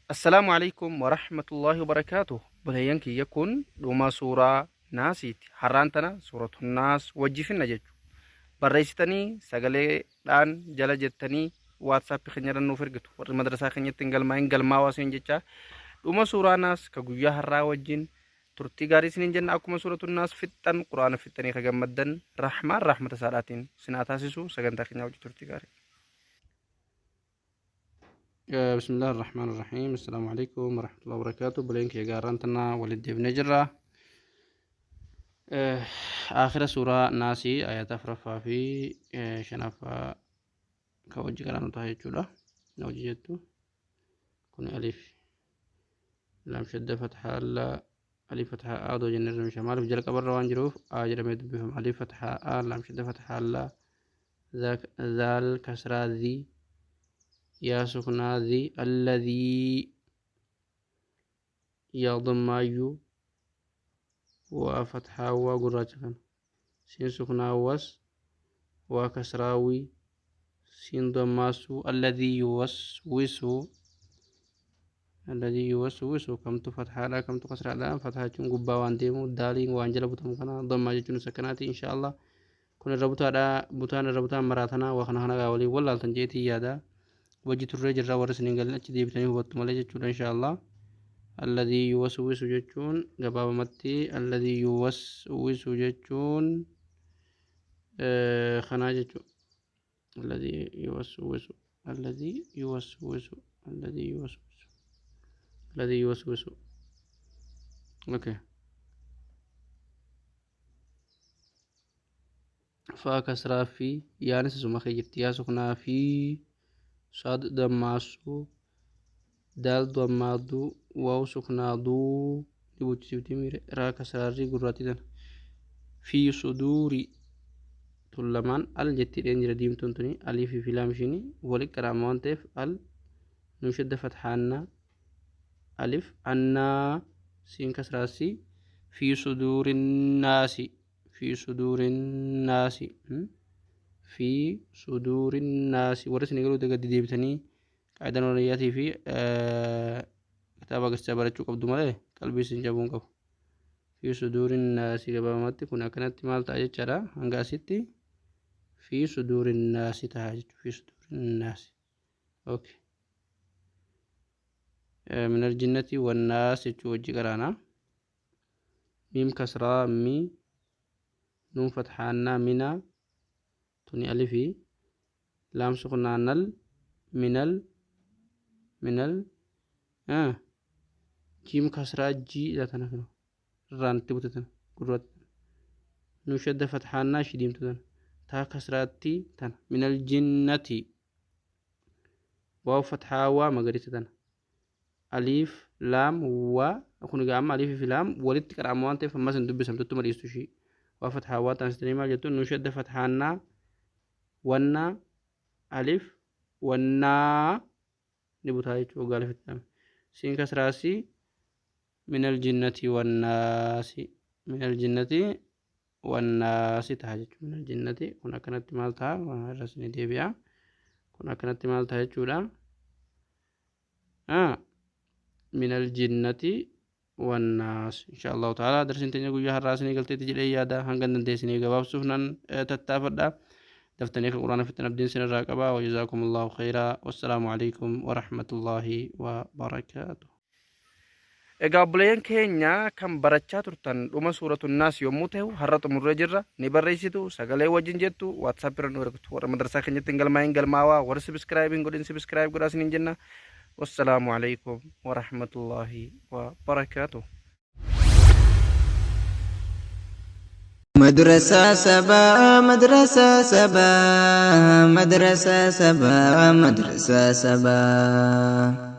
Assalaamu alaikum warahmatullaahi wabarakaatuh. Obboleeyyan kiyya kun dhuma suuraa naasiiti. Har'aan tana suuratu naas wajji finna jechu. Barreessitanii sagaleedhaan jala jettanii WhatsApp keenyarra nuuf ergitu. Warri madrasaa keenyatti hin galmaa'in galmaawaa isiniin jecha. Dhuma suuraa naas ka guyyaa har'aa wajjin turtii gaarii isiniin jenna. Akkuma suuratu naas fixxan quraana fixxanii ka gammaddan rahmaan rahmata isaadhaatiin isin haa taasisu. Sagantaa keenyaa wajji turtii gaarii. بسم الله الرحمن الرحيم السلام عليكم ورحمة الله وبركاته بلين كي غاران تنا ولد ديبني جرا آخر سورة ناسي آيات أفرفا في شنفا كوجي غرانو تاهي جودا نوجي جتو كون ألف لام شدة فتحة لا ألف فتحة آ دو جنر مش مالف جل قبر روان جروف آ جرمي دبهم ألف فتحة آ لام شدة فتحة لا ذاك ذال كسرة ذي يا سكنا ذي الذي يا ضم يو وفتحة وقراجة سين سكنا وس وكسراوي سين ضماسو الذي يوسوس الذي يوسوس كم تفتحة لا كم تكسر لا فتحة قبا وان ديمو دالين وان جلبو تمكنا ضم جنون سكناتي إن شاء الله kun irra butaadha butaan irra butaan maraatanaa waa kana kana walii wallaaltan jeetii yaada wajji turree jirra warri isiniin galin achi deebitanii hubattu malee jechuudha insha Allah alladhii yuwaswisu jechuun gabaabamatti alladhii yuwaswisu jechuun kanaa jechuudha alladhii yuwaswisu alladhii yuwaswisu alladhii yuwaswisu alladhii yuwaswisu okay Faa kasraa fi yaanis isuma kee jirti yaa suknaa fi saad dammaasuu daal dammaaduu waaw suknaaduu ni buchisiifti miire raa kasraarrii gurraattii tana fi suduuri tun lamaan al jetti dheen jira diimtuun tuni alii fi filaam ishiin wali qaraama waan ta'eef al nuun shadda fathaannaa alif annaa siin kasraasii fi suduurinnaasi fi suduurinnaasi fi suduurinnaasi warri isin galuu gadi deebitanii qaayidaa waliyyaatii fi kitaaba agarsiisaa barachuu qabdu malee qalbii isin jabuun qabu. Fi suduurinnaasi gabaabumatti kun akkanatti maal ta'a jechaadha hanga asitti fi suduurinnaasi ta'a jechuudha fi suduurinnaasi. Okay. Minal jinnati wannaas jechuu wajji qaraana. Miim kasraa mi nuun fathaannaa mina tuni alifi laam suknaa nal minal minal jiim kasraa jii ila tana kino irraan itti bute tana gurraatti nuun shadda fathaannaa ishii diimtu tana taa kasraatti tana minal jinnati waaw fathaa waa magariisa tana Aliif laam wa kun egaa amma aliif fi laam walitti qara'ama waan ta'eef ammas hin dubbisamtu ittuma dhiistu ishii. Waa fathaa waa taasistanii maal jettu nu shadda fathaannaa wannaa alif wannaa ni butaa jechuudha waggaa alifitti dhaame. Siin kasraasii minal jinnati wannaasi minal jinnati wannaasi ta'a jechuudha. Minal jinnati kun akkanatti maal ta'a irras ni deebi'a. Kun akkanatti maal ta'a jechuudha. Minal jinnati wannaas insha Allahu ta'ala darsiin teenya guyyaa har'aa isinii galteetti jedhee yaada hanga dandeessinii gabaabsuuf nan tattaafadha daftanii akka quraana fixan abdiin isinirraa qaba wajazaakumullahu khayraa wassalaamu alaikum warahmatullaahi wabarakaatuh. Egaa obboleeyyan keenya kan barachaa turtan dhuma suuratu naas yommuu ta'u har'a xumurree jirra ni barreessitu sagalee wajjin jettu WhatsApp irra nu ergitu warra madrasaa keenyatti hin galmaa'in galmaawaa warri subscribe hin godhin subscribe godhaa isiniin jenna wassalaamu alaikum warahmatullaahi wabarakaatuh. Madrasaa sabaa madrasaa sabaa madrasaa sabaa madrasaa sabaa.